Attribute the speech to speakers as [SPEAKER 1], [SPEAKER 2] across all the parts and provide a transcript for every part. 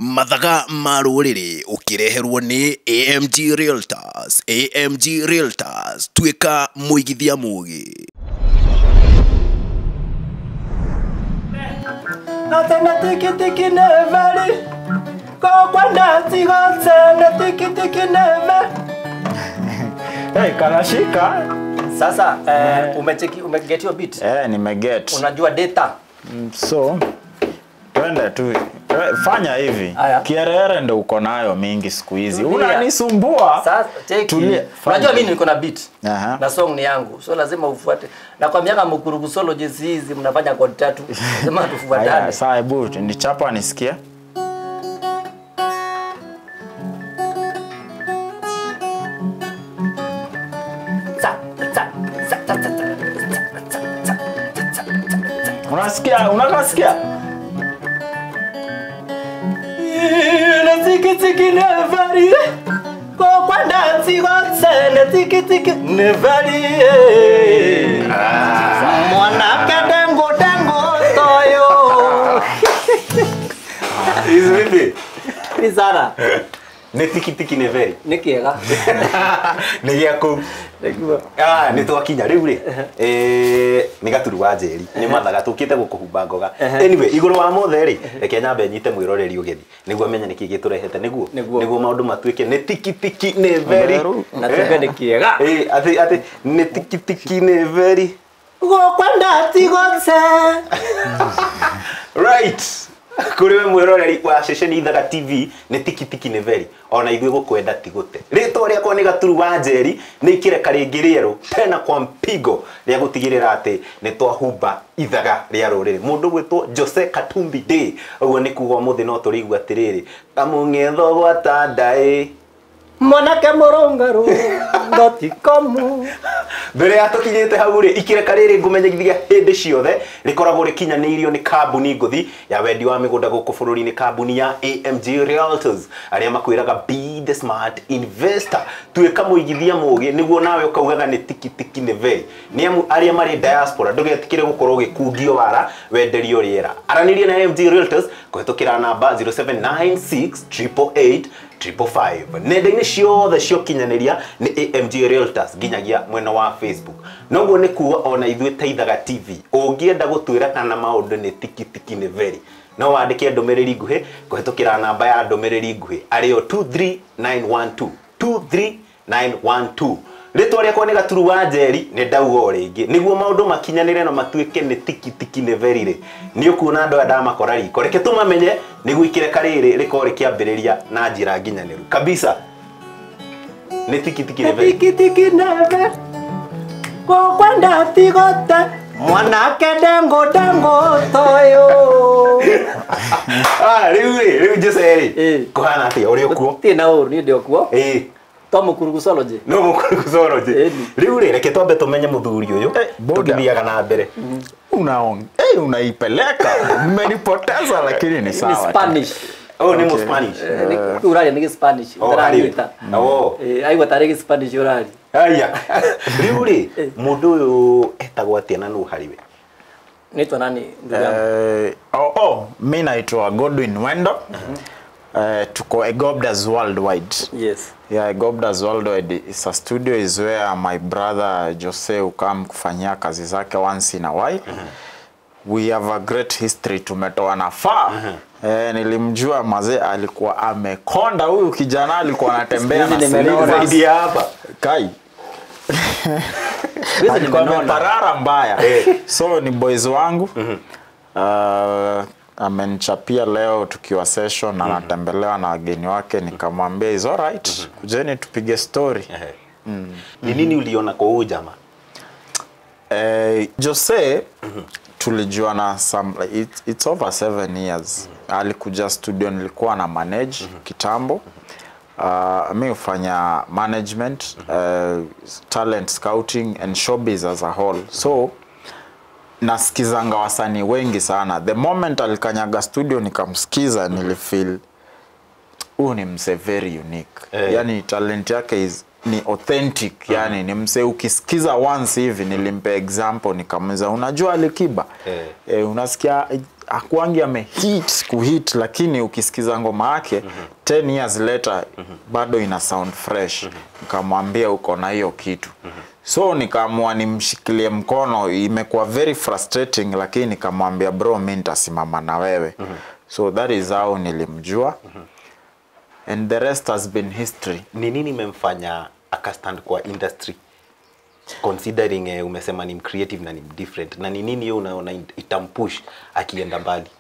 [SPEAKER 1] Mathaga ma rũrĩrĩ ũkĩreherwo nĩ AMG Realtors. AMG Realtors, tuĩka mũigithia mũgĩ.
[SPEAKER 2] Natena tiki tiki neveri kokwenda tigotene tiki tiki neve.
[SPEAKER 3] Hey, kanashika.
[SPEAKER 2] Sasa umecheki, umeget your beat?
[SPEAKER 3] Nimeget.
[SPEAKER 2] Unajua data?
[SPEAKER 3] So twende tu. Fanya hivi. Kierere ndo uko nayo mingi siku hizi. Unanisumbua.
[SPEAKER 2] Sasa cheki. Unajua mimi niko na beat. Na song ni yangu. So lazima ufuate. Na kwa miaka mkurugu solo jinsi hizi mnafanya kwa tatu. Lazima tufuatane.
[SPEAKER 3] Sasa hebu nichapa nisikie. Unasikia? Unakasikia?
[SPEAKER 2] Tiki tiki nevari kokwenda tigotene tiki tiki nevari mwanake dengo dengo toyo.
[SPEAKER 4] Hizi vipi?
[SPEAKER 2] Ni sana.
[SPEAKER 4] Ni tiki tiki neveri.
[SPEAKER 2] Ni kiega.
[SPEAKER 4] Ni giaku. Ah, ni twakinya riu ri. Ni Gaturu wa Njeri. Ni mathaga tukite gukuhumba ngoga. Anyway, iguru wa mothe ri, reke nyambe nyite mwiroreri ugeni. Niguo menye niki giturehete niguo. Niguo maundu matuike ni tiki tiki neveri.
[SPEAKER 2] Na tuge ni kiega.
[SPEAKER 4] Ati ati ni tiki tiki neveri.
[SPEAKER 2] Gokwenda tigotse.
[SPEAKER 4] Right. Kuri we mwiroreri wa ceceni Ithaga TV ni tiki tiki neveri ona ithuĩ gũkwenda ti gũte. Rĩtwa rĩakwa nĩ Gaturu wa Njeri, nĩ ikĩreka rĩngĩ rĩerũ tena kwa mpigo rĩa gũtigĩrĩra atĩ nĩ twahumba ithaga rĩa rũrĩrĩ. Mũndũ gwĩtwo Jose Katumbi Day, ũguo nĩ kuga ũmũthĩ no tũrĩigua atĩrĩrĩ kamũng'etho gwata ndaĩ
[SPEAKER 2] mwanake mũrũngarũ ngotikomu.
[SPEAKER 4] Mbere ya tũkinyĩte hau rĩ, ikĩreka rĩrĩ ngũmenyithia hĩndĩ ciothe rĩkoragwo rĩkinyanĩirio nĩ kambuni ngũthi ya wendi wa mĩgũnda gũkũ bũrũri-inĩ, kambuni ya AMG Realtors, arĩa makwĩraga be the smart investor, tuĩka mũigithia mũgĩ nĩguo nawe ũkaugaga nĩ tiki tiki nĩ very. Nĩ amu arĩa marĩ diaspora ndũgetikĩre gũkorwo ũgĩkungio wara wenderio rĩera. Aranĩria na AMG Realtors kũhĩtũkĩra namba 0796 888 555. Nenda-inĩ ciothe ciokinyanĩria nĩ AMG Realtors nginyagia mwena wa Facebook. Noguo nĩ kuga ona ithuĩ ta Ithaga TV ũngĩenda gũtwĩra kana maũndũ nĩ tiki tiki nĩ very, no wandĩke ndũmĩrĩri nguhĩ kũhĩtũkĩra namba ya ndũmĩrĩri nguhĩ arĩyo 23912 23912. Rĩtwa rĩakwa nĩ Gaturu wa Njeri, nĩ ndauga o rĩngĩ nĩguo maũndũ makinyanĩre na matuĩke nĩ tiki tiki nĩ very rĩ, nĩ ũkuona andũ aya ndamakora riko. Reke tũmamenye nĩguo ikĩreka rĩrĩ rĩkorwo rĩkĩambĩrĩria na njĩra nginyanĩru kabisa. Nĩ tiki tiki nĩ very.
[SPEAKER 2] Tiki tiki neve kokwenda tigote mwanake dengo dengo toyo.
[SPEAKER 4] Ah, rĩu rĩ, rĩu Jose rĩ, kũhana atĩa ũrĩ ũkuo?
[SPEAKER 2] Ti na ũru, niĩ ndĩ okuo. To mũkurugusology.
[SPEAKER 4] No mũkurugusology. Rĩu rĩ, reke twambe tũmenye mũthuri ũyũ tũkĩthiaga na mbere.
[SPEAKER 3] Unaipeleka. Mmenipoteza lakini ni sawa.
[SPEAKER 2] Ni Spanish.
[SPEAKER 4] Oh, ni Spanish.
[SPEAKER 2] Urari ni Spanish. Utaranyita.
[SPEAKER 4] Oh.
[SPEAKER 2] Aigua tarĩ Spanish urari.
[SPEAKER 4] Aya. Rĩu rĩ, mũndũ ũyũ etagwo atĩa na nũ harĩ we?
[SPEAKER 2] Naitwa nani ndugu yangu?
[SPEAKER 3] Mimi naitwa Godwin Wendo. Tuko Egobdas Worldwide.
[SPEAKER 2] Yes.
[SPEAKER 3] Yeah, Egobdas Worldwide is a studio is where my brother Jose ukam kufanyia kazi zake once in a while. We have a great history, tumetoa far. Nilimjua mazee alikuwa amekonda huyu kijana, alikuwa anatembea na
[SPEAKER 4] zaidi hapa.
[SPEAKER 3] Kai. Alikuwa ameparara mbaya. So ni boys wangu. Amenichapia leo tukiwa session na anatembelewa na wageni wake, nikamwambia is all right, kujeni tupige story.
[SPEAKER 4] Ni nini uliona kwa huyu jamaa?
[SPEAKER 3] Jose tulijuana some it's over 7 years. Alikuja studio nilikuwa na manage kitambo. Mimi hufanya management, talent scouting and showbiz as a whole. So nasikizanga wasanii wengi sana. The moment alikanyaga studio nikamsikiza, nilifeel huyu ni mse very unique. Yani talent yake is ni authentic. Yani ni mse ukisikiza once hivi. Nilimpe example nikamuuliza, unajua Alikiba? Unasikia Hakuangi amehit kuhit, lakini ukisikiza ngoma yake 10 years later bado ina sound fresh. Nikamwambia uko na hiyo kitu. So nikaamua nimshikilie mkono. Imekuwa very frustrating, lakini nikamwambia bro, mimi nitasimama na wewe. So that is how nilimjua. And the rest has been history.
[SPEAKER 4] Ni nini imemfanya akastand kwa industry, considering umesema ni creative na ni different, na ni nini hiyo unaona itampush akienda mbali?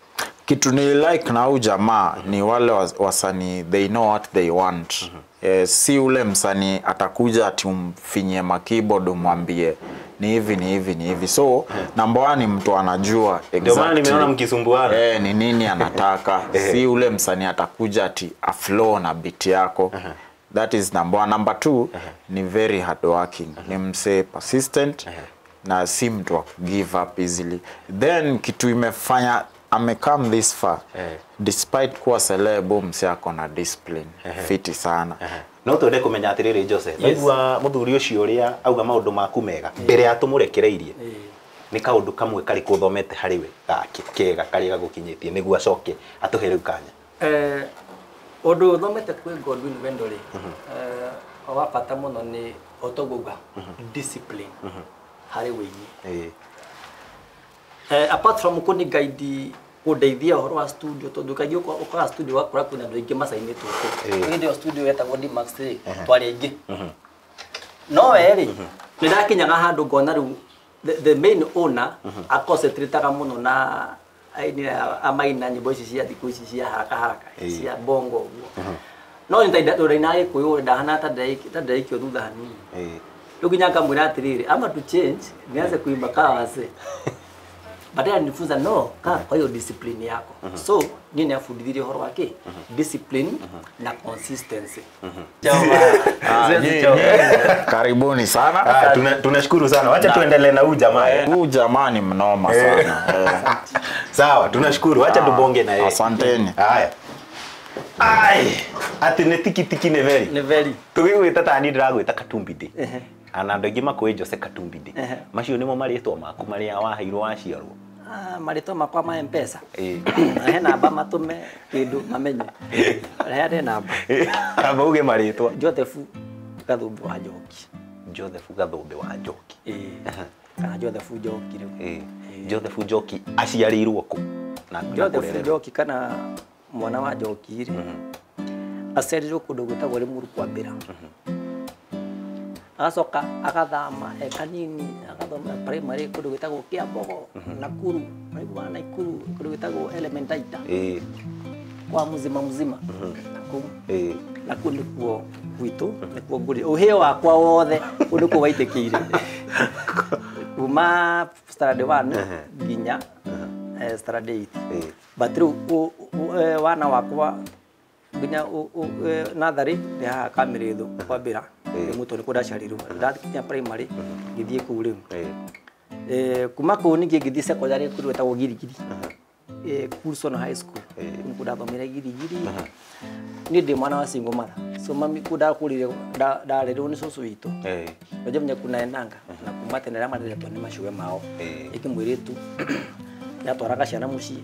[SPEAKER 3] Kitu ni like na huyu jamaa ni wale wasanii they know what they want. Si ule msanii atakuja ati umfinyie ma keyboard umwambie ni hivi ni hivi ni hivi. So number one ni mtu anajua exactly.
[SPEAKER 4] Ndio maana nimeona mkisumbuana.
[SPEAKER 3] Ni nini anataka. Si ule msanii atakuja ati aflow na beat yako. That is number one. Number two ni very hard working. Ni msee persistent na si mtu wa give up easily. Then kitu imefanya amecome this far despite kuwa celeb, msee ako na discipline fiti sana.
[SPEAKER 4] No twende kumenya atiriri Jose, naigua muthuri ucio uria auga maundu maku mega mbere ya tumurekereirie, ni kaundu kamwe kari kuthomete hari we gake kega karia gagukinyitie niguo acoke atuhe riu kanya?
[SPEAKER 2] Undu thomete kwi Godwin Wendo ri, wa bata muno ni otoguga discipline hari wini. Apart from kuni guide kundeithia uhoro wa studio, tondu kaingĩ ũkaga studio wakora kwĩna andũ aingĩ macainĩtwo kũu. Hĩndĩ ĩyo studio yetagwo D-Max rĩ, twarĩ aingĩ. No we rĩ, nĩ ndakinyaga handũ ngona rĩu the main owner aconcentrataga mũno na aini amaina nyĩmbo ici cia thikũ ici cia haraka haraka cia bongo ũguo. No nĩ ndaina Gĩkũyũ ndahana ta ndĩraikio thutha hanini. Rĩu nginya ngamwĩra atĩrĩrĩ, ama to change nianze kuimba kama wazee. Baadaye alinifunza no, kaa kwa hiyo discipline yako. So nini nafundithirie uhoro wake? Discipline na consistency.
[SPEAKER 3] Karibuni sana.
[SPEAKER 4] Tunashukuru sana. Wacha tuendelee na huyu jamaa.
[SPEAKER 3] Huyu jamaa ni mnoma sana.
[SPEAKER 4] Sawa, tunashukuru. Wacha tubonge na yeye.
[SPEAKER 3] Asanteni.
[SPEAKER 4] Haya. Ai, ati ne tiki tiki ne very.
[SPEAKER 2] Ne very.
[SPEAKER 4] Tugigwita ta ni ndiragwita Katumbidi. Ana andũ aingĩ makũĩ Jose Katumbidi. Macio nĩmo marĩtwa maku marĩa waheirwo waciarwo?
[SPEAKER 2] Marĩtwa makwa ma M-Pesa. He namba matũme kĩndũ mamenye. He namba.
[SPEAKER 4] Mauge marĩtwa.
[SPEAKER 2] Joseph Gathumbi wa Njoki.
[SPEAKER 4] Joseph Gathumbi wa Njoki.
[SPEAKER 2] Kana Joseph Njoki rĩu.
[SPEAKER 4] Joseph Njoki aciarĩirwo kũ?
[SPEAKER 2] Joseph Njoki kana mwana wa Njoki rĩ, aciarĩirwo kũndũ gwĩtagwo Rĩmuru Kwambĩra. Agacoka agathama kanini agathoma primary kũndũ gwĩtagwo Kĩambogo, Nakuru, naigua Nakuru kũndũ gwĩtagwo Elementaita. Kwa muzima muzima. Nakuru. Nakuru nĩkuo gwitũ, nĩkuo ngũrire. Ũhĩo wakwa wothe kũu nĩkuo waitĩkĩire. Kuma standard 1 nginya standard 8. But rĩu wana wakwa nginya natharĩ nĩ haha Kamĩrĩthũ Kwambĩra. Muto nĩkuo ndaciarĩirwo. Ndakinya primary ngĩthiĩ kũu rĩu. Kuma kũu ningĩ ngĩthiĩ secondary kũndũ gwĩtagwo Girigiri. Coulson High School. Nĩkuo ndathomire Girigiri. Niĩ ndĩ mwana wa single mother. So mami kũu ndakũrire ndarerwo nĩ cũcũ witũ. Unajua mwenye kunaendanga na kuma tene arĩa mareretwo nĩ macuwe mao. Ĩkĩ mũirĩtu nĩatwaraga ciana mũciĩ.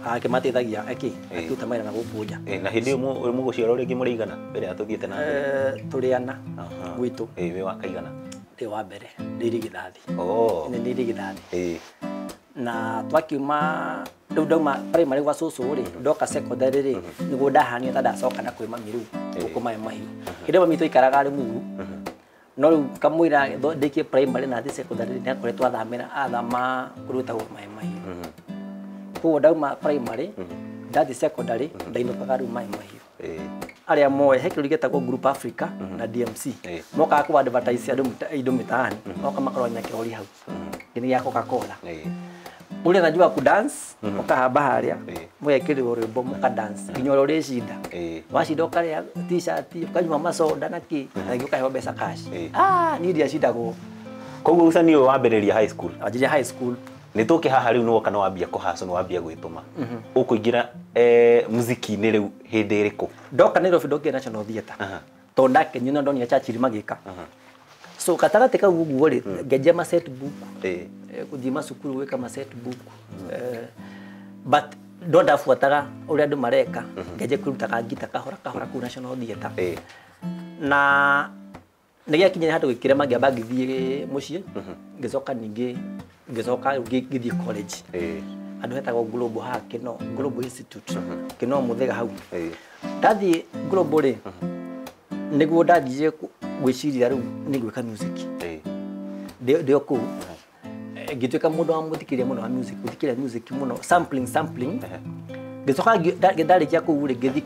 [SPEAKER 2] Akĩmateithagia akĩruta mawĩra na gũkũ nja.
[SPEAKER 4] Na hĩndĩ ĩyo mũgũciarwo rĩngĩ mũrĩ igana mbere ya tũthiĩte na mbere?
[SPEAKER 2] Tũrĩ ana gwitũ.
[SPEAKER 4] Wĩ wa kaigana?
[SPEAKER 2] Ndĩ wa mbere, ndĩ irigithathi. Nĩ irigithathi. Na twakiuma rĩu ndauma primary gwa cũcũ rĩ, ndoka secondary rĩ, nĩguo ndahanio ta ndacoka na kwĩ mami rĩu gũkũ Maĩ Mahiũ. Hĩndĩ ĩyo mami twaikaraga Rĩmuru, no rĩu kamũira ndĩkie primary na thiĩ secondary nĩ akoretwo athamĩra athama kũndũ gwĩtagwo Maĩ Mahiũ. Koguo ndauma primary ndathi secondary ndainũkaga rĩu Maĩ Mahiũ. Arĩa moĩ he kĩrũri gĩtagwo Group Africa na DMC. Mokaga kũ advertise andũ indo mĩtaani, moka makarora kĩrori hau. Nĩ gĩa Coca-Cola. Ule anajua kudance, ukahamba haria, mwekĩrĩrwo rwĩmbo mũka dance nginya ũrĩa ũrĩcinda. Wacinda ũkarĩa t-shirt, ũkanyua masoda na kĩ, na ningĩ ũkaheo mbeca cash. Niĩ ndiacindagwo.
[SPEAKER 4] Koguo ũcani ũyũ wambĩrĩria high school?
[SPEAKER 2] Wanjĩrĩria high school.
[SPEAKER 4] Nĩ tũke haha rĩu nĩwoka nĩ wambia kũhaco, nĩ wambia gwĩtũma. Ũkũingĩra muziki-inĩ rĩu hĩndĩ ĩrĩkũ?
[SPEAKER 2] Ndoka Nairobi ndokire National Theatre. Tondũ ndakenio na ndonire Churchill magĩka. So gatagatĩ kau ũguo rĩ, ngĩanjia ma set book. Gũthiĩ macukuru gwĩka ma set book. But ndo ndabuataga ũrĩa andũ mareka ngenje kwĩrutaga ngita kahora kahora kũu National Theatre. Na nĩgĩakinyire handũ gĩkĩrema ngĩamba ngĩthiĩ mũciĩ ngĩcoka ningĩ ngĩcoka ngĩthiĩ college. Andũ hetagwo Global haha Kino, Global Institute Kino Muthaiga hau. Ndathiĩ Global rĩ nĩguo ndanjirie gwĩciria rĩu nĩ gwĩka music. Ndĩ o kũu ngĩtuĩka mũndũ wa mũthikĩria mũno wa music, gũthikĩrĩria music mũno, sampling. Ngĩcoka ndarĩkia kũu rĩ ngĩthiĩ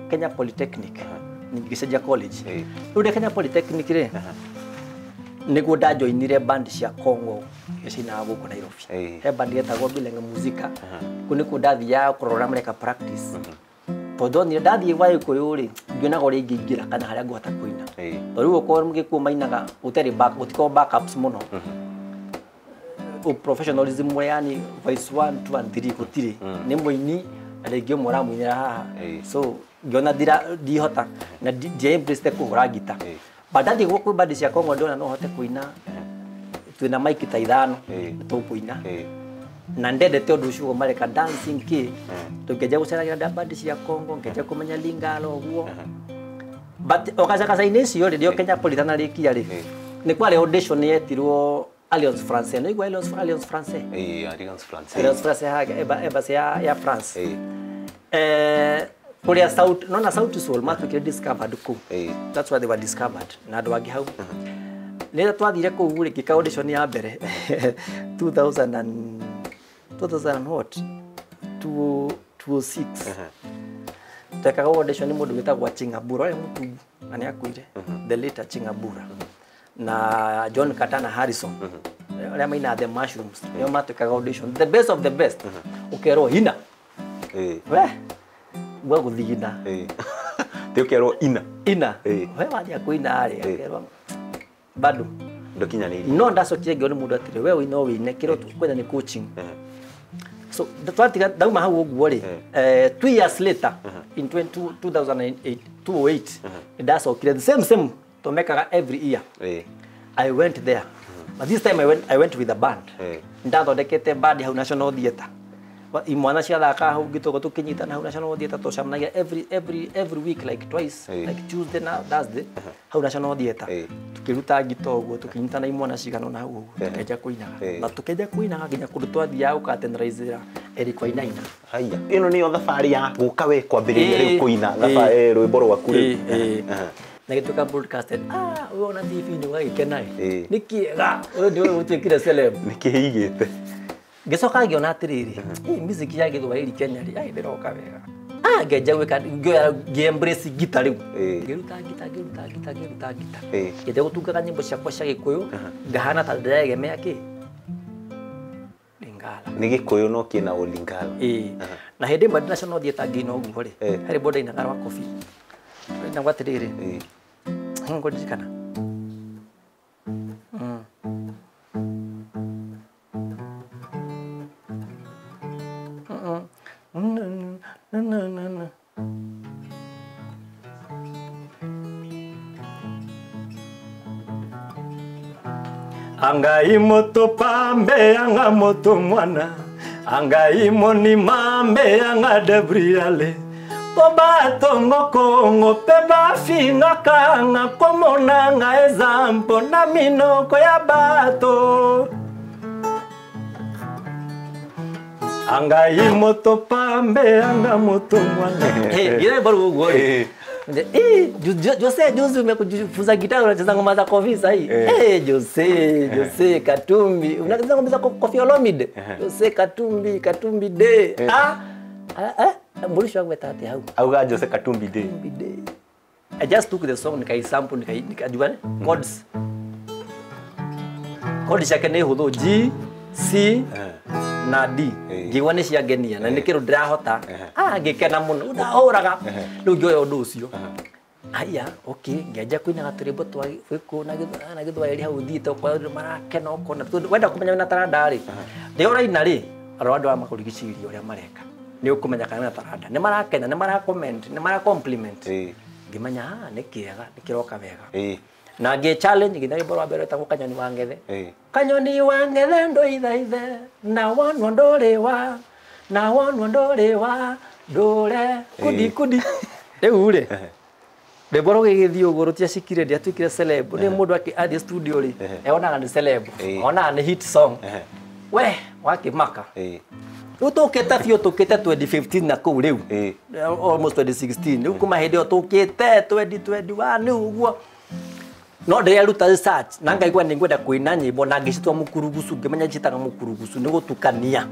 [SPEAKER 2] Kenya Polytechnic, ngĩcenjia college. Rĩu ndĩ Kenya Polytechnic rĩ nĩguo ndajoinire band cia Congo iria ciinaga gũkũ Nairobi. He band yetagwo Bilenge Muzika. Kũu nĩkuo ndathiaga kũrora mareka practice. Tondũ ndonire ndathiĩ gwa Gĩkũyũ rĩ ngĩonaga ũrĩa ingĩingĩra kana harĩa ngũhota kũina. Tondũ rĩu okorwo Gĩkũyũ mainaga gũtarĩ back, gũtikoragwo backups mũno. Professionalism ũrĩa yani voice 1 2 and 3 gũtirĩ. Nĩ mũini na rĩngĩ ũmwe ũramũinĩra haha. So ngĩona ndihota na ndia embrace kũhũra ngita. But ndathiĩ gũkũ band cia Congo ndĩrona no hote kũina twĩna mic ta ithano tũkũina. Na ndendete ũndũ ũcio mareka dancing kĩ tũngĩanjia gũceragĩra band cia Congo ngĩanjia kũmenya Lingala ũguo. But o gacagaca-inĩ icio rĩ rĩo Kenya Poly itanarĩkia rĩ nĩ kwarĩ audition yetirwo Alliance Française. Nĩ igua Alliance Française?
[SPEAKER 4] Alliance Française.
[SPEAKER 2] Alliance Française embassy ya France. Kũrĩa South, nona Sauti Sol matuĩkire discovered kũu. That's why they were discovered. Na andũ angĩ hau. Rĩrĩa twathire kũu rĩ ngĩka audition ya mbere 2000 and 2000 what? 2006. Twekaga audition nĩ mũndũ wĩtagwo Chingabura, ũrĩa mũtungu na nĩ akuire. The later Chingabura. Na John Katana Harrison. Arĩa mainaga The Mushrooms. Nĩo matuĩkaga audition. The best of the best. Ũkerwo ina. We gwa gũthigina.
[SPEAKER 4] Ti ũkerwo ina.
[SPEAKER 2] Ina. We wathiĩ kũina rĩ ũkerwo bado
[SPEAKER 4] ndũkinyanĩirie.
[SPEAKER 2] No ndacokire ngĩona mũndũ atĩrĩ we ũina ũine kĩrĩa tũkwenda nĩ coaching. So twatiga ndauma hau ũguo rĩ 2 years later in 2008 2008 ndacokire the same tũmekaga every year. I went there. But this time I went with a band. Ndathondekete band hau National Theatre. Imwana ciathaka hau ngĩtũgo tũkĩnyitana hau National Theatre tũcemanagia every week like twice, like Tuesday na Thursday hau National Theatre. Tũkĩruta ngita ũguo tũkĩnyitana imwana cigana ũna hau ũguo tũkĩanjia kũinaga. Na tũkĩanjia kũinaga nginya kũndũ twathiaga gũkatenerizĩra Eric Wainaina.
[SPEAKER 4] Haiya. Ĩno nĩyo thabarĩ ya gũka we kwambĩrĩria rĩu kũina thabarĩ rwĩmbo rwaku rĩu.
[SPEAKER 2] Na gĩtuĩka broadcasted. Ũyũ ona TV nĩ ũgagĩkena ĩ. Nĩ kĩega. Ũyũ nĩ ũtuĩkire celeb.
[SPEAKER 4] Nĩ kĩigĩte.
[SPEAKER 2] Ngĩcoka ngĩona atĩrĩrĩ, music ya Gĩthwaĩri Kenya rĩ, ai ndĩroka wega. Ngĩanjia gwĩka ngĩ-embrace ngita rĩu. Ngĩruta ngita ngĩruta ngita ngĩruta ngita. Ngĩanjia gũtungaga nyĩmbo ciakwa cia Gĩkũyũ, ngahana ta ndĩregemea kĩ? Lingala.
[SPEAKER 4] Nĩ Gĩkũyũ no kĩna Lingala.
[SPEAKER 2] Na hĩndĩ ĩmwe ndĩ National Theatre ngĩina ũguo rĩ, harĩ rwĩmbo ndainaga rwa Kofi. Ndainagwo atĩrĩrĩ, ngũririkana. Angai moto pambe anga moto mwana, angai moni mambe anga debriale. Toba tongo kongo peba finga kanga komona nga ezampo na minoko ya bato. Angai moto pambe anga moto mwana. Hey, baru gua. Jose juzi umekujifunza gitaa unacheza ngoma za Kofi sasa hii. Jose Katumbi. Unacheza ngoma za Kofi Olomide. Jose Katumbi, Katumbi Day. Mbulisho wangu etate hau.
[SPEAKER 4] Auga Jose Katumbi Day.
[SPEAKER 2] Katumbi Day. I just took the song nikaisample nikajua chords. Chords yake ni huthu G C na D. Ngĩigua nĩ ciangenia na nĩ kĩndũ ndĩrahota. Ngĩkena mũno ndahũraga. Rĩu ngĩoya ũndũ ũcio. Haya, okay, ngĩanjia kũinaga tũrwĩmbo twa Gĩkũyũ na Gĩthwaĩri hau thiĩte ũkona andũ marakena ũkona. Wenda kũmenya wĩna taranda rĩ, rĩrĩa ũraina rĩ, rora andũ aya makũrigicĩirie ũrĩa mareka. Nĩ ũkũmenya kana wĩna taranda. Nĩ marakena, nĩ mara comment, nĩ mara compliment. Ngĩmenya nĩ kĩega, nĩ kĩroka wega. Na ngĩ challenge nginya rwĩmbo rwa mbere rwĩtagwo Kanyoni wa Ngethe. Kanyoni wa Ngethe ndũithaithe na wonwo ndũrĩ wa na wonwo ndũrĩ wa ndũre kudi kudi. Rĩu rĩ rwĩmbo rũgĩgĩthiĩ ũguo rũtiacikire ndiatuĩkire celeb. Nĩ mũndũ athiĩ studio rĩ eonaga nĩ celeb, onaga nĩ hit song. We wakĩmaka. Rĩu tũkĩte biũ tũkĩte 2015 na kũu rĩu almost 2016 rĩu kuma hĩndĩ ĩyo tũkĩte 2021 rĩu ũguo no ndĩreruta research na ngaigua nĩ ngwenda kũina nyĩmbo na ngĩcitua mũkurugucu ngĩmenya njĩtaga mũkurugucu nĩ gũtukania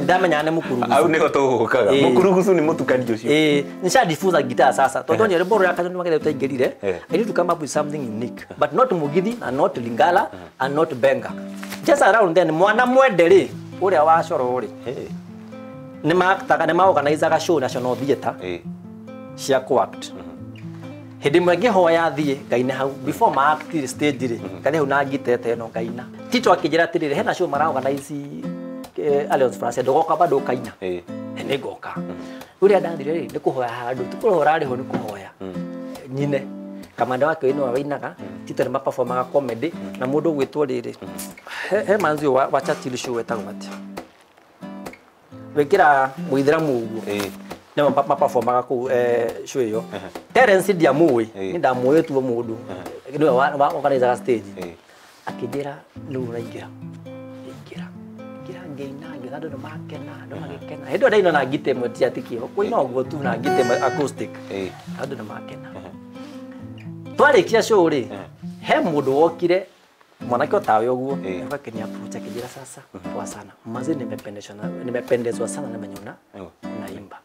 [SPEAKER 2] ndamenya nĩ mũkurugucu
[SPEAKER 4] au nĩho tũgũkaga mũkurugucu nĩ mũtukani ũcio.
[SPEAKER 2] Nishajifunza guitar sasa tondũ nĩ rwĩmbo rũrĩa Kanyoni wa Ngethe rũtaingĩrire. I need to come up with something unique but not Mugithi and not Lingala and not Benga. Just around then mwana mwende rĩ ũrĩa wa coro rĩ nĩ maaktaga nĩ maorganizaga show National Theatre cia co-act. Hĩndĩ ĩmwe ngĩhoya thiĩ ngaine hau before ma act stage rĩ ngathiĩ hau na ngitete ĩno ngaina. Tito akĩnjĩra atĩrĩrĩ hena show maraorganize Alliance Francaise ndũgoka bado ũkaina. Nĩ ngoka. Ũrĩa ndathire rĩ nĩ kũhoya handũ ti kũhoya ũrarĩhwo nĩ kũhoya nyine. Kamanda wake nĩwe wainaga Tito nĩ maperformaga comedy na mũndũ ũgwĩtwo rĩrĩ he manzi wa Churchill show wetagwo atĩa wĩkĩra mũithĩramu ũguo nĩ maperformaga kũu show ĩyo. Terence ndiamũĩ nĩ ndamũĩ tu mũndũ nĩwe organizaga stage akĩnjĩra nũ ũraingĩra ingĩra ingĩra ngĩina ngĩona andũ nĩ makena andũ magĩkena. Hĩndĩ ĩyo ndaina na ngita ĩmwe ti atĩ kĩho kũina ũguo tu na ngita ĩmwe acoustic andũ nĩ makena. Twarĩkia show rĩ he mũndũ wokire mwanake otawe ũguo akakenia approach akĩnjĩra sasa poa sana mazi nimependezwa sana na venye unaimba.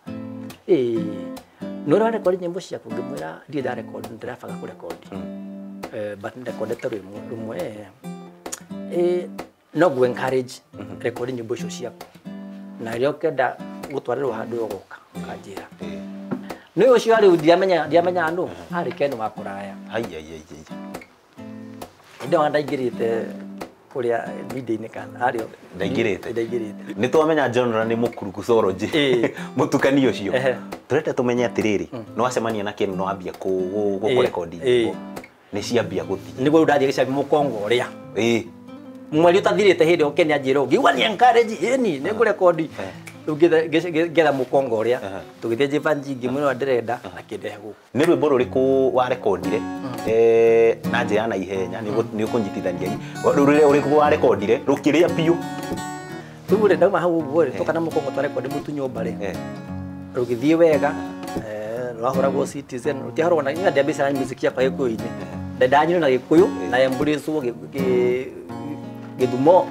[SPEAKER 2] Nĩ ũrarekodi nyĩmbo ciaku ngĩmwĩra ndirĩ ndarekodi ndĩrabaga kũrekodi but ndekodete rwĩmbo rũmwe no ngũ encourage rekodi nyĩmbo icio ciaku na rĩrĩa ũkenda gũtwarĩrwo handũ ũgoka ũkanjĩra. Nĩ ũcio rĩu ndiamenya nũ arĩ Ken wa kũraya. Hĩndĩ ĩyo ndaingĩrĩte kũrĩa media-inĩ kana arĩ
[SPEAKER 4] ndaingĩrĩte
[SPEAKER 2] ndaingĩrĩte
[SPEAKER 4] nĩ twamenya genre nĩ mũkurugucology mũtukani ũcio tũrenda tũmenye atĩrĩrĩ nĩ wacemania na Ken no wambia gũkũrekondi nyĩmbo nĩ ciambia gũthiĩ
[SPEAKER 2] nĩguo rĩu ndathiĩ gĩcagi mũkongo ũrĩa mweri ũtathirĩte hĩndĩ ĩyo Ken anjĩra ũguo ngĩigua nĩ encourage ĩni nĩ ngũrekondi rĩu ngĩetha mũkongo ũrĩa tũgĩthiĩ Jivanji ngĩmwĩra ndĩrenda akĩndehe gũkũ.
[SPEAKER 4] Nĩ rwĩmbo rũrĩkũ warekondire na njĩra ya naihenya nĩ ũkũnyitithania rũrĩa ũrĩkũ warekondire rũkĩrĩa biũ?
[SPEAKER 2] Rĩu rĩ ndauma hau ũguo rĩ tũka na mũkongo twarekondi mũtu nyũmba rĩ rũgĩthiĩ wega rwahũragwo Citizen rũtiahũragwo na niĩ ndiambicaga music yakwa Gĩkũyũ-inĩ ndanyinwo na Gĩkũyũ na embrace Gĩthumo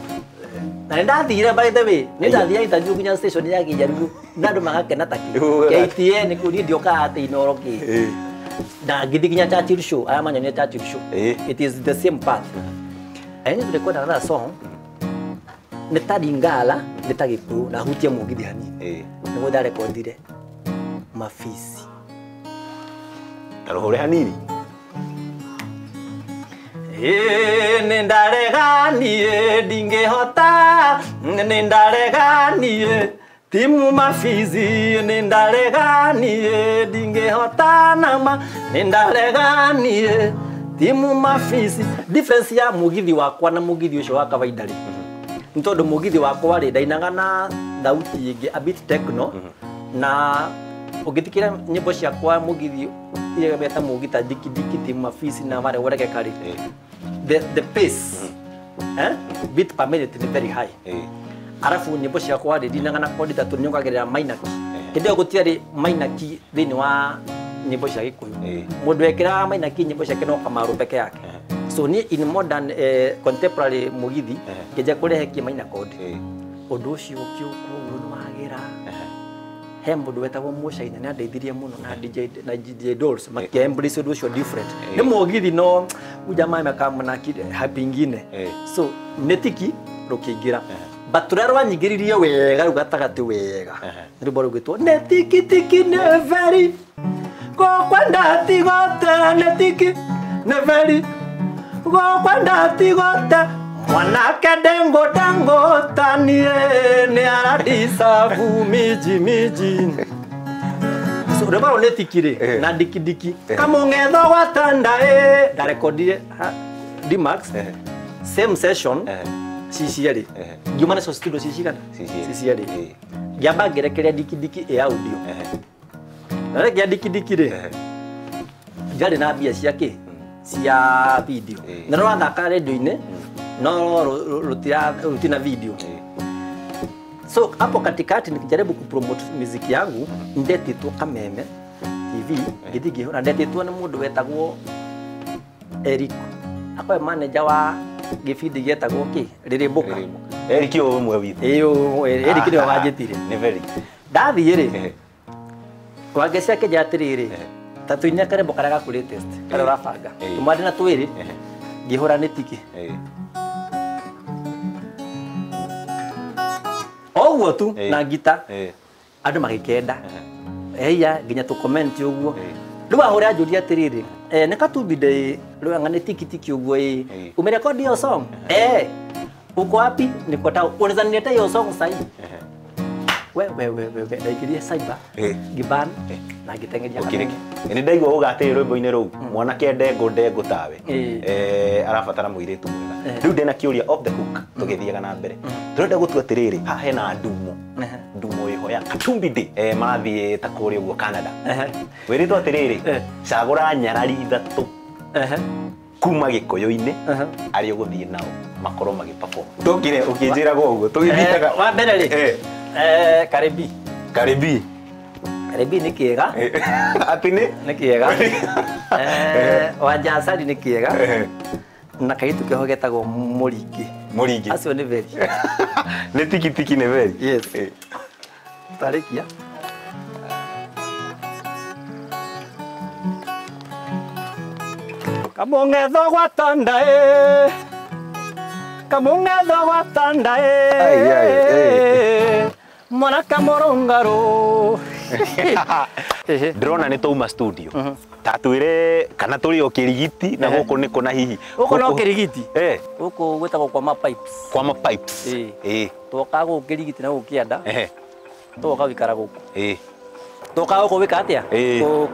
[SPEAKER 2] na nĩndathire by the way nĩndathire interview nginya station ya Kĩjaruo na andũ magakena ta kĩ KTN kũu niĩ ndiokaga atĩ Inooro kĩ na ngĩthiĩ nginya Churchill show aya manyonire Churchill show it is the same path. I need to record another song nĩ ta Lingala nĩ ta Gĩkũyũ na hutie mũgithi hanini nĩguo ndarekondire Mafisi.
[SPEAKER 4] Tarũhũre hanini.
[SPEAKER 2] Nĩndareganie ndingĩhota nĩndareganie timu Mafizi nĩndareganie ndingĩhota nama nĩndareganie timu Mafizi. Difference ya mũgithi wakwa na mũgithi ũcio wa kawaida rĩ nĩ tondũ mũgithi wakwa rĩ ndainaga na thauti ĩngĩ a bit techno na ũngĩthikĩra nyĩmbo ciakwa mũgithi iria meta mũgita diki diki timu Mafisi na wale ũrekeka rĩ the pace beat per minute ni very high. Arafu nyĩmbo ciakwa rĩ ndinaga na kodi tatu nyongagĩrĩra minor key. Hĩndĩ ĩyo gũtiarĩ minor key thĩinĩ wa nyĩmbo cia Gĩkũyũ. Mũndũ wekĩraga minor key nyĩmbo ciake no Kamaru peke yake. So niĩ in modern contemporary mũgithi ngĩnjia kũrehe kĩ minor chord. Ũndũ ũcio ũkĩũka ũguo nĩ wagĩra. He mũndũ wetagwo Mũcaina nĩ andeithirie mũno na DJ na DJ Dolls makia embrace ũndũ ũcio different. Nĩ mũgithi no ujamaa amekaa na happy ingine. So nĩ tiki rũkĩingĩra. But rũrĩa rwanyingĩririe wega rĩu gatagatĩ wega nĩ rwĩmbo rũgwĩtwo nĩ tiki tiki nĩ very gokwenda tigote nĩ tiki nĩ very gokwenda tigote mwanake ndengo ndengo tanie nĩ aradisabu miji miji. So rwĩmbo rũu nĩ tikiri na dikidiki kamũng'etho wa tanda ndarekondire D-Max same session cicierĩ ngiuma nacio studio cicigana cicierĩ ngĩamba ngĩrekeria dikidiki ĩ audio ndarekeria dikidiki rĩ njarĩ na mbia cia kĩ cia video na rũrathaka radio-inĩ no rutina video. So hapo katikati nikijaribu kupromote muziki yangu ndetitwo Kameme TV ngithi ngihura ndetitwo ni mundu wetagwo Eric akoe manager wa gibindi gietagwo ki Rĩrĩmbũka.
[SPEAKER 4] Eric ũyũ ũmwe witũ.
[SPEAKER 2] Ĩĩ Eric nĩwe wanjĩtire.
[SPEAKER 4] Nĩ very.
[SPEAKER 2] Ndathiĩ rĩ wangecia akĩnjĩra atĩrĩrĩ ta tũine karĩmbo karĩa gaku latest karĩa ũrabanga tũmwande na twĩrĩ ngĩhũra nĩ tiki oguo tu na ngita andũ magĩkenda eia nginya tũ comment ũguo rĩu ahũra anjũria atĩrĩrĩ nĩ Katumbi Day rĩu anga nĩ tiki tiki ũguo ĩ umerekodi hiyo song uko wapi niko tao unaweza niletea hiyo song sahi we ndaingĩrire cyber ngĩban na ngĩteng'eria
[SPEAKER 4] Kameme. Nĩ ndaigua ũga atĩrĩ rwĩmbo-inĩ rũu mwanake ndengũ ndengũ tawe arabatara mũirĩtu mwega. Rĩu ndĩna kĩũria off the hook tũgĩthiaga na mbere tũrenda gũtua atĩrĩrĩ haha hena ndumo ndumo ĩho ya Katumbi Day marathiĩ ta kũrĩa ũguo Canada wĩrĩtwo atĩrĩrĩ cagũra nyarari ithatũ kuma Gĩkũyũ-inĩ arĩa ũgũthiĩ nao makorwo magĩ perform. Tũkire ũkĩnjĩraga ũguo tũgĩthiĩtaga
[SPEAKER 2] wa mbere rĩ Karibi.
[SPEAKER 4] Karibi.
[SPEAKER 2] Karibi nĩ kĩega.
[SPEAKER 4] Atĩ nĩ?
[SPEAKER 2] Nĩ kĩega. Wanjacari nĩ kĩega. Na kairĩtu keho getagwo Mũringĩ.
[SPEAKER 4] Mũringĩ.
[SPEAKER 2] Acio nĩ very.
[SPEAKER 4] Nĩ tikitiki nĩ very.
[SPEAKER 2] Yes. Tarĩkia. Kamũng'etho gwa tanda kamũng'etho gwa tanda mwanake mũrũngarũ.
[SPEAKER 4] Ndĩrona nĩ twauma studio ta twĩre kana tũrĩ o Kĩrigiti na gũkũ nĩ kũ na hihi
[SPEAKER 2] gũkũ no Kĩrigiti gũkũ gwĩtagwo Kwama Pipes.
[SPEAKER 4] Kwama Pipes.
[SPEAKER 2] Twoka gũkũ Kĩrigiti na gũkũ kĩanda twoka gũikara gũkũ twoka gũkũ gwĩka atĩa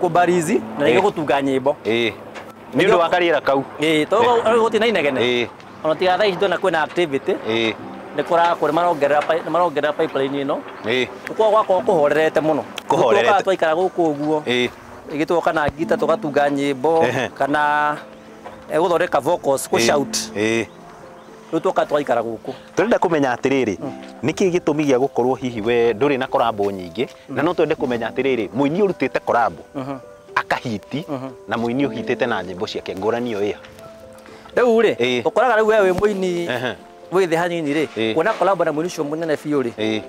[SPEAKER 2] kũbarizi na rĩngĩ gũtunga nyĩmbo
[SPEAKER 4] nĩ ũndũ wa karĩera kau
[SPEAKER 2] tondũ gũtirĩ na inegene ona tiga thaa ici ndona kwĩna activity nĩ kũrakũrĩ marongerera pipeline ĩno gũkoragwo gwakorwo kũhorerete mũno
[SPEAKER 4] kũhorerete
[SPEAKER 2] twaikara gũkũ ũguo rĩngĩ twoka na ngita tũgatunga nyĩmbo kana gũthondeka vocals kũ shout rĩu twoka twaikara gũkũ.
[SPEAKER 4] Tũrenda kũmenya atĩrĩrĩ nĩkĩ gĩtũmi gĩa gũkorwo hihi we ndũrĩ na korabo nyingĩ na no twende kũmenya atĩrĩrĩ mũini ũrutĩte korabo akahiti na mũini ũhitĩte na nyĩmbo ciake ngũrani ĩyo ĩha
[SPEAKER 2] rĩu rĩ ũkoraga rĩu we wĩ mũini wĩ thĩ hanini rĩ kuona collab na mũini ũcio mũnene biũ rĩ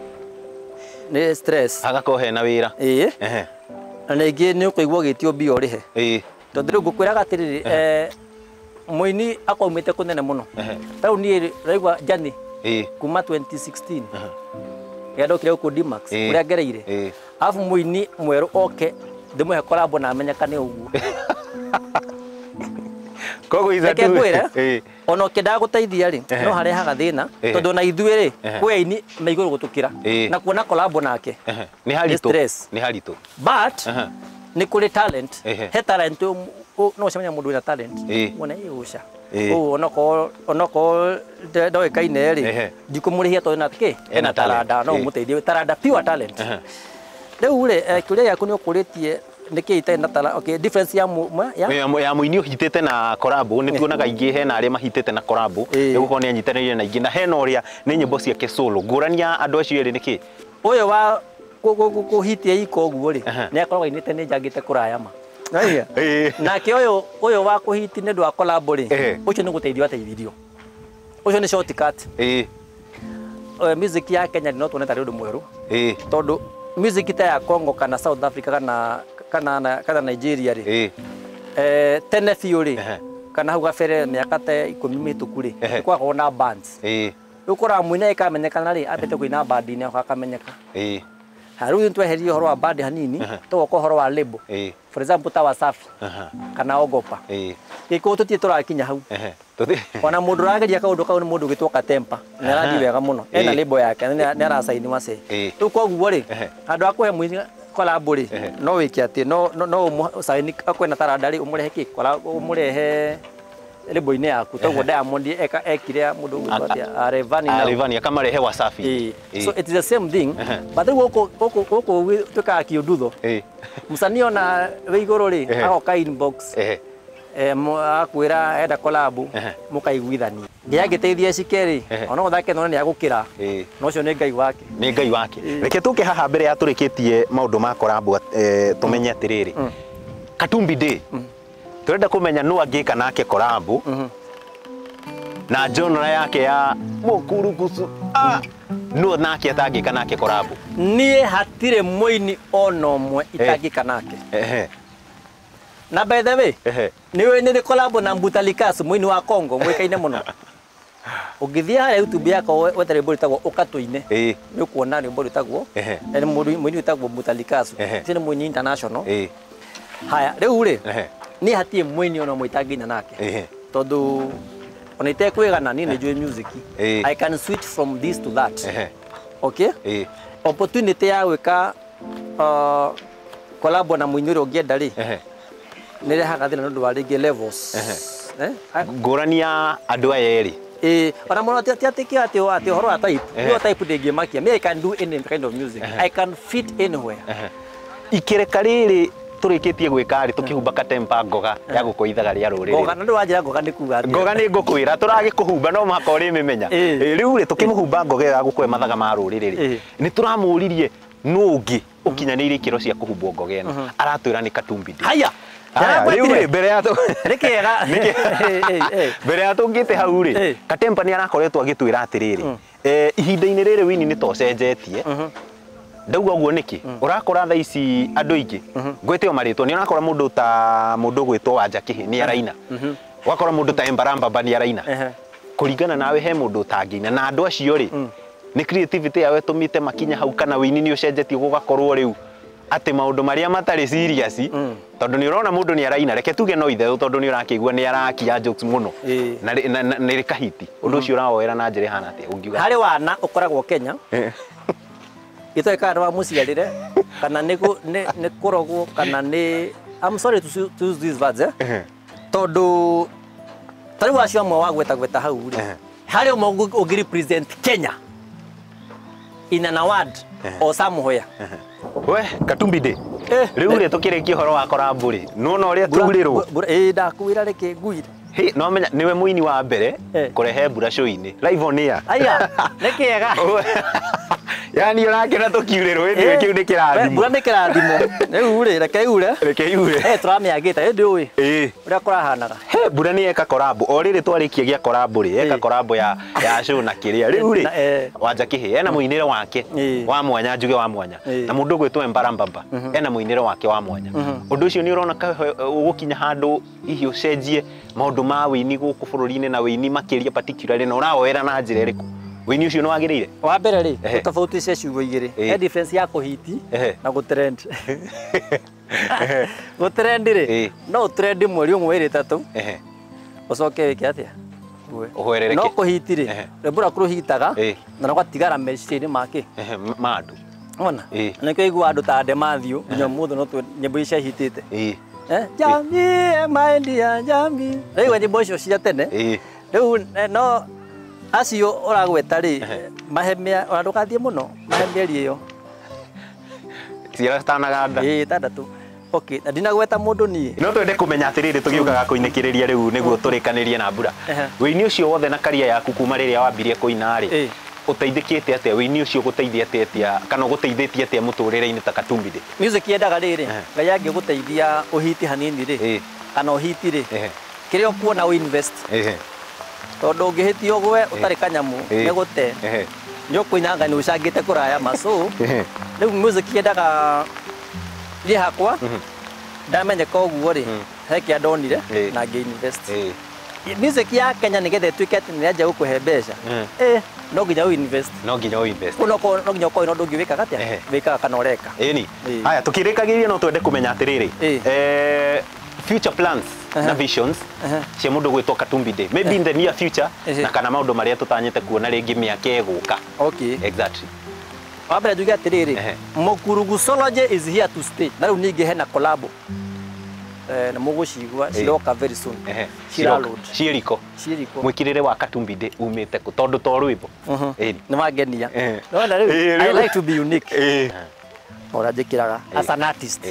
[SPEAKER 2] nĩ stress
[SPEAKER 4] agakorwo hena wĩra
[SPEAKER 2] na ningĩ nĩ ũkũigua ũgĩtio mbia ũrĩhe tondũ rĩu ngũkwĩraga atĩrĩrĩ mũini akorwo aumĩte kũnene mũno ta rĩu niĩ raigua Journey kuma 2016 rĩrĩa ndokire gũkũ D-Max kũrĩa ngereire arabu mũini mwerũ oke ndĩmũhe collab na amenyekane ũguo
[SPEAKER 4] koguo
[SPEAKER 2] reke ngwĩre ona ũkĩendaga gũteithia rĩ no harehaga thĩna tondũ ona ithuĩ rĩ kwĩ aini me igũrũ gũtũkĩra na kuona collab nake
[SPEAKER 4] nĩ haritũ
[SPEAKER 2] stress
[SPEAKER 4] nĩ haritũ
[SPEAKER 2] but nĩ kũrĩ talent he talent no ũcemania mũndũ wĩna talent wona ĩ ũca ũũ onokorwo ndoĩkaine rĩ ndikũmũrĩhia tondũ ena kĩ ena taranda no ũmũteithie taranda pure talent rĩu rĩ kĩũria gĩaku nĩ ũkũrĩtie nĩkĩ itarĩ na talent okay difference ya
[SPEAKER 4] ya mũini ũhitĩte na korabo nĩ tuonaga ingĩ hena arĩa mahitĩte na korabo nĩ gũkorwo nĩ anyitanĩire na ingĩ na hena ũrĩa nĩ nyĩmbo ciake solo ngũrani ya andũ acio erĩ nĩkĩ
[SPEAKER 2] ũyũ wa kũhitia iko ũguo rĩ nĩ akoragwo ainĩte nĩ njangĩte kũraya ma nake ũyũ wa kũhiti nĩ ũndũ wa collab rĩ ũcio nĩ gũteithio ateithirio ũcio nĩ shortcut music ya Kenya no tuone tarĩ ũndũ mwerũ tondũ music ta ya Congo kana South Africa kana Nigeria rĩ tene biũ rĩ kana hau gabere mĩaka ta 10 mĩhĩtũku rĩ kwakorwo na bands rĩu ũkoraga mũini ĩkamenyekana rĩ ambĩte kũina band-inĩ akamenyeka rĩu nĩtweherie ũhoro wa band hanini tũgoka ũhoro wa label for example ta Wasafi kana Ogopa gĩkũyũ tũtirĩ tũrakinya hau ona mũndũ ũrageria kaũndũ kau nĩ mũndũ ũgĩtwo Katempa nĩ arathiĩ wega mũno ena label yake nĩ aracaini wacee rĩu koguo rĩ handũ ha kũhe mũini collab rĩ no wĩke atĩ no sign akwena taranda rĩ ũmũrehe kĩ collab ũmũrehe rĩmbo-inĩ yaku toguo Diamond ekire mũndũ ũgwĩtwo atĩa Rayvanny na
[SPEAKER 4] Rayvanny akamarehe Wasafi.
[SPEAKER 2] So it is the same thing but rĩu gũkũ twĩkaga kĩũndutho mũsanii ona wĩ igũrũ rĩ agoka inbox akwĩra enda collab mũkaiguithania nginya angĩteithia cike rĩ ona ũthake no nĩ agũkĩra no ũcio nĩ Ngai wake
[SPEAKER 4] nĩ Ngai wake. Reke tũke haha mbere ya tũrĩkĩtie maũndũ ma collab tũmenye atĩrĩrĩ Katumbi Day turenda kumenya no angĩka nake collab na genre yake ya mũkurugucu no nake atangĩka nake collab.
[SPEAKER 2] Niĩ hatirĩ mũini ona ũmwe itangĩka nake. Na by the way nĩ nĩ collab na Mbutalikasu mũini wa Congo mwĩkaine mũno. Ũngĩthiĩ harĩa YouTube yakwa wethe rwĩmbo rwĩtagwo Ũkatũine nĩ ũkuona rwĩmbo rwĩtagwo nĩ mũini wĩtagwo Mbutalikasu ũcio nĩ mũini international. Haya rĩu rĩ niĩ hatirĩ mũini ona ũmwe itangĩina nake tondũ ona itekwĩgana niĩ nĩ njũĩ music. I can switch from this to that. Okay? Opportunity ya gwĩka collab na mũini ũrĩa ũngĩenda rĩ nĩ rehaga thĩna nĩ ũndũ wa rĩngĩ levels.
[SPEAKER 4] Ngũrani ya andũ aya erĩ.
[SPEAKER 2] Ona mũno ti atĩ atĩ ũhoro wa type no type ndĩngĩmakia. Me I can do any kind of music. I can fit anywhere.
[SPEAKER 4] Ikĩreka rĩrĩ tũrĩkĩtie gwĩka rĩ tũkĩhumba Katempa ngoga ya gũkũ ithaga rĩa rũrĩrĩ.
[SPEAKER 2] Ngoga na ndũranjĩra ngoga nĩ kuga atĩa?
[SPEAKER 4] Ngoga nĩ ngũkwĩra tũragĩkũhumba no mũhaka ũrĩmĩmenya. Rĩu rĩ tũkĩmũhumba ngoga ya gũkũ mathaga ma rũrĩrĩ rĩ nĩ tũramũririe nũ ũngĩ ũkinyanĩirie ikĩro cia kũhumbwo ngoga ĩno aratwĩra nĩ Katumbi Day.
[SPEAKER 2] Haya.
[SPEAKER 4] Rĩu rĩ mbere ya
[SPEAKER 2] nĩkĩega
[SPEAKER 4] mbere ya tũngĩte hau rĩ Katempa nĩ arakoretwo agĩtwĩra atĩrĩrĩ ihinda-inĩ rĩrĩ wini nĩ tocenjetie. Ndauga ũguo nĩkĩ ũrakora thaa ici andũ aingĩ ngwĩte o marĩtwa nĩ ũrakora mũndũ ta mũndũ ũgwĩtwo Wanja Kĩhĩ nĩ araina ũgakora mũndũ ta Embarambamba nĩ araina kũringana nawe he mũndũ ũtangĩina na andũ acio rĩ nĩ creativity yao ĩtũmĩte makinya hau kana wĩini nĩ ũcenjetie gũgakorwo rĩu atĩ maũndũ marĩa matarĩ serious tondũ nĩ ũrona mũndũ nĩ araina reke tuge no itherũ tondũ nĩ ũrakĩigua nĩ arakia jokes mũno na nĩ rĩkahiti ũndũ ũcio ũrawoera na njĩra ĩhana atĩa ũngiuga
[SPEAKER 2] harĩ wana ũkoragwo Kenya itoe kana wa muciarire kana nĩ kũrogwo kana nĩ I'm sorry to use these words tondu ta rĩu acio amwe wa gweta gweta hau rĩ harĩ ũmwe ũngĩ represent Kenya in an award or somewhere.
[SPEAKER 4] We Katumbi Day rĩu rĩ tũkĩrĩkia ũhoro wa collab rĩ nĩwona ũrĩa tũrirwo
[SPEAKER 2] ndakwĩra reke nguire.
[SPEAKER 4] Hĩ no menya nĩwe mũini wa mbere kũrehe mbura show-inĩ live on air.
[SPEAKER 2] Aya nĩ kĩega.
[SPEAKER 4] Yani ũrakĩona tũkiurĩrwo ĩndĩ kĩu nĩ kĩrathimo.
[SPEAKER 2] Mbura nĩ kĩrathimo. Rĩu rĩ reke yure.
[SPEAKER 4] Reke yure.
[SPEAKER 2] Tũramĩagĩte ĩndĩ ũĩ ũrĩa kũrahanaga.
[SPEAKER 4] He mbura nĩ yeka collab o rĩrĩ twarĩkia gĩa collab rĩ yeka collab ya show na kĩrĩa rĩu rĩ Wanja Kĩhĩ ena mũinĩre wake wa mwanya njuge wa mwanya na mũndũ ũgwĩtwo Embarambamba ena mũinĩre wake wa mwanya. Ũndũ ũcio nĩ ũrona ũgũkinya handũ hihi ũcenjie maũndũ ma wĩini gũkũ bũrũri-inĩ na wĩini makĩria particularly na ũrawoera na njĩra ĩrĩkũ? Wĩini ũcio nĩ wagĩrĩire?
[SPEAKER 2] Wa mbere rĩ tofauti ciugo igĩrĩ he difference ya kũhiti na gũtrend. Gũtrend rĩ no ũtrend mweri ũmwe ĩrĩ ĩtatũ ũcoke wĩke atĩa
[SPEAKER 4] ũhwerereke.
[SPEAKER 2] No kũhiti rĩ rwĩmbo rwaku rũhitaga na rũgatigara meciria-inĩ make
[SPEAKER 4] ma andũ.
[SPEAKER 2] Ona nĩkĩo iguaga andũ ta Ade Mathew nginya ũmũthĩ no nyĩmbo iria ciahitĩte Jamii my dear jamii rĩu nyĩmbo icio cia tene rĩu no acio ũragweta rĩ mahe ona ndũgathiĩ mũno mahe mĩeri ĩyo
[SPEAKER 4] ciana citanaganda
[SPEAKER 2] ĩtandatũ. Okay na ndinagweta mũndũ niĩ
[SPEAKER 4] no twende kũmenya atĩrĩrĩ tũgĩũkaga kũinĩkĩrĩria rĩu nĩguo tũrĩkanĩrie na mbura wĩini ũcio wothe na karia yaku kuma rĩrĩa wambirie kũina rĩ ũteithĩkĩte atĩa wĩini ũcio ũgũteithia atĩa kana ũgũteithĩtie atĩa mũtũrĩre-inĩ ta Katumbi Day?
[SPEAKER 2] Music yendaga rĩrĩ Ngai angĩgũteithia ũhiti hanini rĩ kana ũhiti rĩ kĩrĩa ũkuona ũinvest tondũ ũngĩhĩtia ũgwe ũtarĩ kanyamũ nĩ gũte nĩ ũkũinanga nĩ ũcangĩte kũraya ma so rĩu music yendaga niĩ hakwa ndamenyeka ũguo rĩ he kĩa ndonire na ngĩ-invest. Music ya Kenya nĩgetha ĩtuĩke atĩ nĩyanjia gũkũhe mbeca no nginya ũinvest.
[SPEAKER 4] No nginya ũinvest.
[SPEAKER 2] No nginya ũkorwo na ũndũ ũngĩ wĩkaga atĩa wĩkaga kana ũreka.
[SPEAKER 4] Ĩni haya tũkĩrĩkagĩria no twende kũmenya atĩrĩrĩ future plans na visions cia mũndũ gwĩtwo Katumbi Day maybe in the near future na kana maũndũ marĩa tũtanyĩte kuona rĩngĩ mĩaka ĩgũka.
[SPEAKER 2] Okay.
[SPEAKER 4] Exactly.
[SPEAKER 2] Wa mbere njuge atĩrĩrĩ, Mukurugusology is here to stay. Na rĩu ningĩ hena collab. Na mũgũcigua ciroka very soon. Ciraload.
[SPEAKER 4] Ciĩriko.
[SPEAKER 2] Ciĩriko.
[SPEAKER 4] Mwĩkĩrĩre wa Katumbi Day umĩte kũ tondũ to rwĩmbo.
[SPEAKER 2] Nĩ wangenia. Nona rĩu I like to be unique. Ora njĩkĩraga as an artist.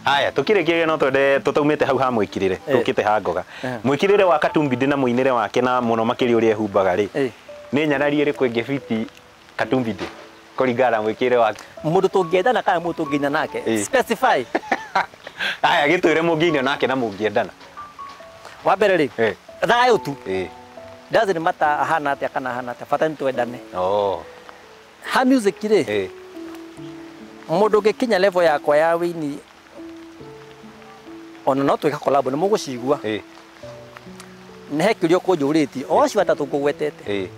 [SPEAKER 4] Haya tukĩrĩkĩria no twende tũtaumĩte hau ha mwĩkĩrĩre tũkĩte ha ngoga. Mwĩkĩrĩre wa Katumbi Day na mũinĩre wake na mũno makĩria ũrĩa ehumbaga rĩ. Nĩ nyarari ĩrĩkũ ĩngĩbiti Katumbi Day kũringana na mwĩkĩrĩre wake?
[SPEAKER 2] Mũndũ tũngĩendana kana mũndũ tũngĩina nake? Specify.
[SPEAKER 4] Aya gĩtwĩre mũngĩina nake na mũngĩendana.
[SPEAKER 2] Wa mbere rĩ, thayũ tu. Doesn't matter ahana atĩa kana ahana atĩa, bata nĩ twendane. Ha music rĩ, mũndũ ũngĩkinya level yakwa ya wĩini ona no twĩka collab nĩ mũgũcigua. Nĩ he kĩũria ũkũnjũrĩtie, o acio atatũ ngũgwetete.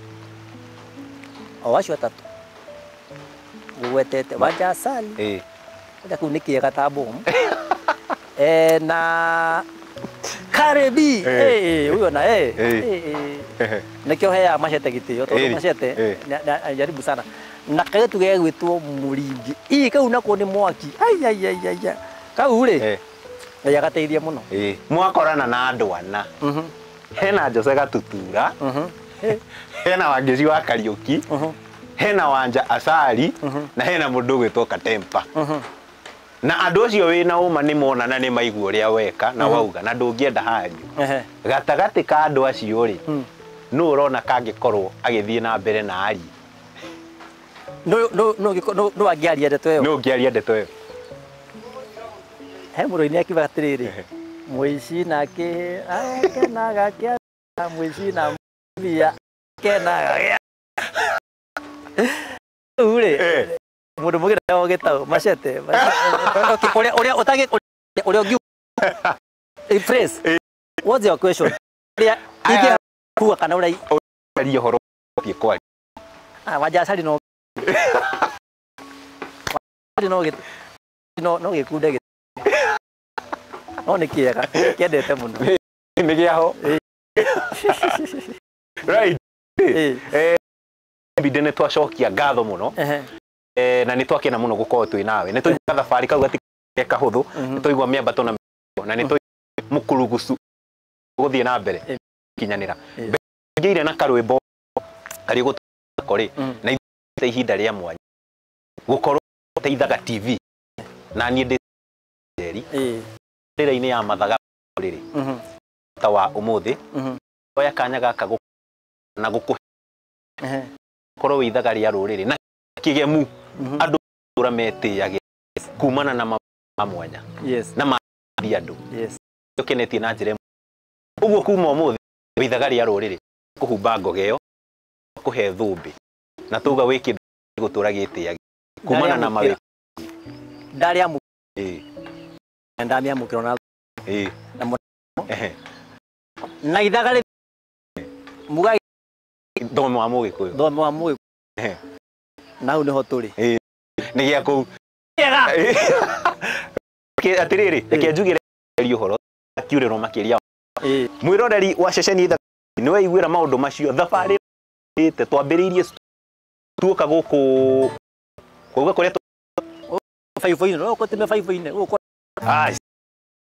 [SPEAKER 2] O acio atatũ ngũgwetete, Wanja Asali. Wanja kũu nĩ kĩega ta bomu. Na Karebi, huyo na nĩkĩo heaga Machete gĩtĩo tondũ Machete jaribu sana. Na kairĩtu gegwĩtwo Mũringi. Ii kau nako nĩ mwaki. Ai ai ai ai. Kau rĩ Ngai agateithia mũno.
[SPEAKER 4] Mwakorana na andũ ana. Hena Jose Gatutura. Hena Wangeci wa Kariũki. Hena Wanja Asali na hena mũndũ ũgwĩtwo Katempa. Na andũ acio wĩna ũma nĩ mona na nĩ maigua ũrĩa weka na wauga na ndũngĩenda hario. Gatagatĩ ka andũ acio rĩ, nũ ũrona kangĩkorwo agĩthiĩ na mbere na arie?
[SPEAKER 2] No angĩaria ndeto ĩyo.
[SPEAKER 4] Nũ ũngĩaria ndeto ĩyo?
[SPEAKER 2] He mũrũini akiuga atĩrĩrĩ, mũici nake akenaga kĩa mũici na mbia akenaga kĩa. Rĩu rĩ, mũndũ mũgĩra o gĩtaũ Machete. Okay, ũrĩa ũtangĩ ũrĩa ũngiuga phrase. What's your question? Ũrĩa ingĩkuga kana ũrĩa
[SPEAKER 4] aria ũhoro ũbatiĩ kwaria.
[SPEAKER 2] Wanja Asali no no gĩkunde gĩ no nĩ kĩega kĩendete mũno.
[SPEAKER 4] Nĩ gĩaho. Right. Bide nĩ twacokia ngatho mũno. Na nĩ twakena mũno gũkorwo twĩ nawe. Nĩ twaigua thabarĩ kau gati kahũthũ, nĩ twaigua mĩambato na na nĩ twaigua mũkurugucu gũthiĩ na mbere kinyanĩra. Ngĩire na karwĩmbo karĩ gũtako rĩ, na ithuĩ ihinda rĩa mwanya gũkorwo teithaga TV na niĩ ndĩ Njeri rĩra-inĩ ya mathaga rĩrĩ ta wa ũmũthĩ oya kanya gaka na gũkũhe korwo wĩ ithaga rĩa rũrĩrĩ na kĩgemu andũ ũra metĩyage kumana na mwanya na mathi andũ ũkenetie na njĩra ũguo kuma ũmũthĩ wĩ ithaga rĩa rũrĩrĩ kũhumba ngoga ĩyo kũhe thũmbĩ na tuga wĩ kĩndũ gũtũra gĩtĩyage kumana na mawĩ
[SPEAKER 2] ndarĩa ndamĩamũkĩra na na ithaga rĩ muga
[SPEAKER 4] thome wa Mũgĩkũyũ
[SPEAKER 2] thome wa Mũgĩkũyũ na hau nĩho tũrĩ
[SPEAKER 4] nĩ gĩa kũu atĩrĩrĩ reke njugĩre ũhoro akiurĩrwo makĩria mwĩroreri wa ceceni ithaga nĩ waiguĩra maũndũ macio thabarĩ ĩte twambĩrĩirie tuoka gũkũ kuuga kũrĩa
[SPEAKER 2] baibũ-inĩ no ũkũtime baibũ-inĩ gũkũ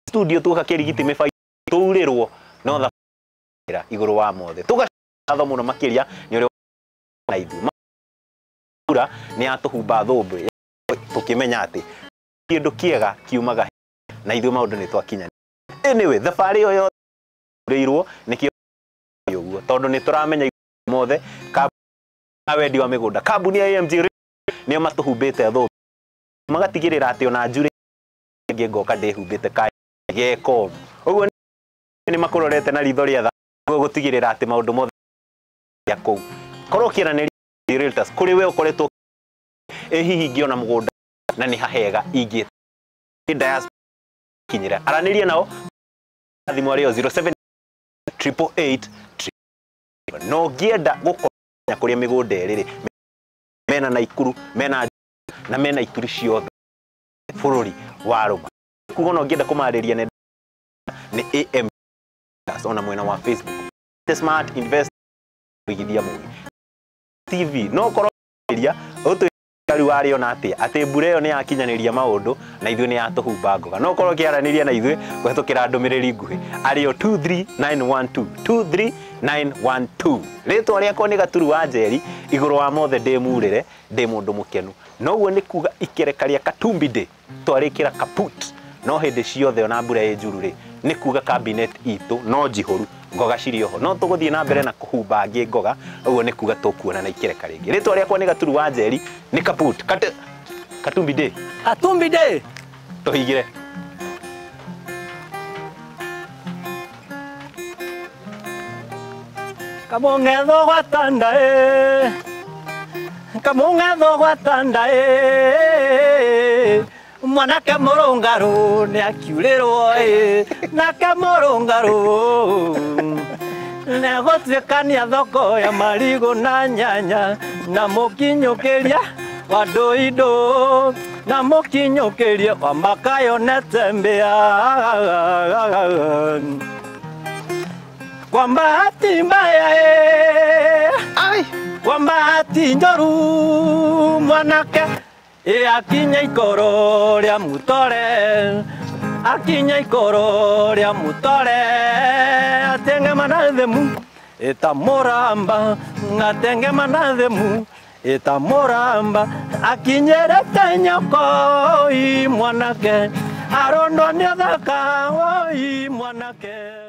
[SPEAKER 4] studio tuoka kĩrigiti mĩbaibũ tũurĩrwo no thabarĩ igũrũ wa mothe tũgacatho mũno makĩria nĩ ũrĩa na ithuĩ mbura nĩ yatũhumba thũmbĩ tũkĩmenya atĩ kĩndũ kĩega kiumaga na ithuĩ maũndũ nĩ twakinya. Anyway thabarĩ ĩyo yothe ũrĩirwo nĩkĩo ũguo tondũ nĩ tũramenya mothe wendi wa mĩgũnda kambuni ya AMG nĩo matũhumbĩte thũmbĩ magatigĩrĩra atĩ ona njurĩ ĩngĩ ngoka ndĩhumbĩte ka geko ũguo nĩ makũrorete na ritho rĩa tha gũtigĩrĩra atĩ maũndũ mothe ya kũu korwo ũkĩaranĩria realtors kũrĩ we ũkoretwo ĩ hihi ingĩona mũgũnda na nĩ hahega ingĩ diaspora kinyĩra aranĩria nao thimũ arĩo 07 888 no ngĩenda gũkorwo kũrĩa mĩgũnda ĩrĩ mena Naikuru mena na mena ituri ciothe bũrũri wa Rũma kuga no ngĩenda kũmarĩria nĩ AM ona mwena wa Facebook The Smart Invest wigithia mũgi TV no korwo ria ũtũ Ikereka rĩu warĩona atĩa atĩ mbura ĩyo nĩ yakinyanĩria maũndũ na ithuĩ nĩ yatũhumba ngoga. No ũkorwo ũkĩaranĩria na ithuĩ kũhetũkĩra ndũmĩrĩri nguhĩ arĩo 23912 23912. Rĩtwa rĩakwa nĩ Gaturu wa Njeri, igũrũ wa mothe ndĩ murĩre, ndĩ mũndũ mũkenu. Noguo nĩ kuga ikereka rĩa Katumbi Day twarĩkĩra kaput, no hĩndĩ ciothe ona mbura ĩ njuru rĩ nĩ kuga cabinet itũ no njihũru, ngoga cirĩ oho, no tũgũthiĩ na mbere na kũhumba angĩ ngoga. Ũguo nĩ kuga tũkuona na ikereka rĩngĩ. Rĩtwa rĩakwa nĩ Gaturu wa Njeri, nĩ kaput. Katumbi Day.
[SPEAKER 2] Katumbi Day.
[SPEAKER 4] Tũhingĩre.
[SPEAKER 2] Kamũng'etho gwa tanda ĩ, kamũng'etho gwa tanda ĩ, mwanake mũrũngarũ nĩ akiurĩrwo ĩ, nake mũrũngarũ nĩegũtuĩkania thoko ya marigũ na nyanya, na mũkinyũkĩria wa ndũindũ, na mũkinyũkĩria wa makayo netembea. Kwa bahati mbaya ĩ, kwa bahati njoru mwanake ĩ akinya ikoro rĩa mũtore, akinya ikoro rĩa mũtore, ateng'ema na themu ĩta mũramba, ateng'ema na themu ĩta mũramba, akinyĩrĩte nyoko oi mwanake, arondwo nĩ ũthaka oi mwanake.